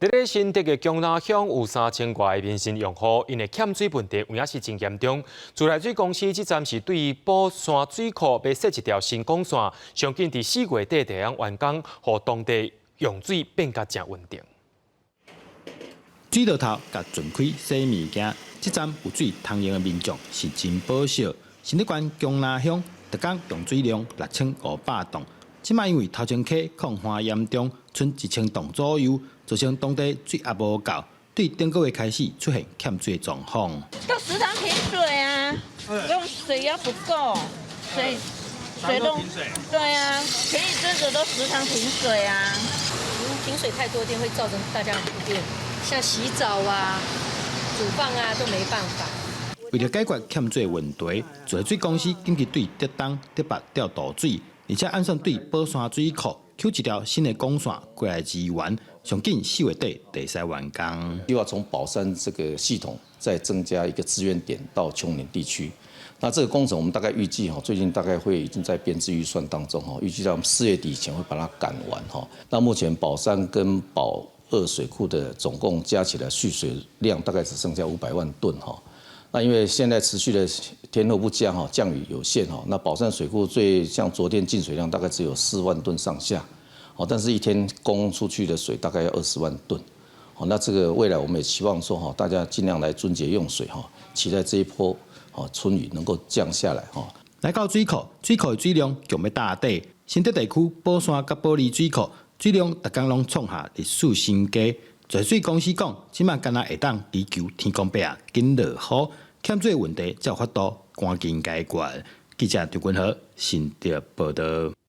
佇咧新竹的迥林鄉有3000外个民生用戶，𪜶的欠水問題有影是真嚴重。自來水公司這陣是對寶山水庫欲設一條新管線，上緊佇4月底就會當完工，予當地用水變甲誠穩定。水落頭共盡開洗物件，這陣有水通用的民眾是真寶惜。新竹縣迥林鄉逐工用水量6500噸，這擺因為頭前溪礦旱嚴重，賰1000噸左右，造成當地水壓無夠，對頂個月開始出現欠水的狀況。都時常停水啊，用水壓不夠，水水都對啊，前一陣子都時常停水啊。停水太多天會造成大家很不便，像洗澡啊、煮飯啊都沒辦法。為著解決欠水問題，自來水公司緊急對竹東、竹北調度水，而且按算對寶山水庫抾一條新的管線過來支援，上緊4月底會使完工。希望從寶山這個系統再增加一個支援點到芎林地區。那這個工程我們大概預計哈，最近大概會已經在編製預算當中哈，預計在我們4月底前會把它趕完哈。那目前寶山跟寶二水庫的總共加起來蓄水量大概只剩下500萬噸哈。那因為現在持續的天候不佳哈，降雨有限哈，那寶山水庫最像昨天進水量大概只有4萬噸上下，哦，但是一天供出去的水大概要20萬噸，好，那這個未來我們也期望說哈，大家盡量來撙節用水哈，期待這一波春雨能夠降下來哈。來到水庫，水庫的水量強欲打底，新竹地區寶山佮寶里水庫水量逐工攏創下歷史新低。自來水公司講，這擺敢若會當祈求天公伯仔緊落雨，欠水問題才有法度趕緊解決。記者張君和新竹報導。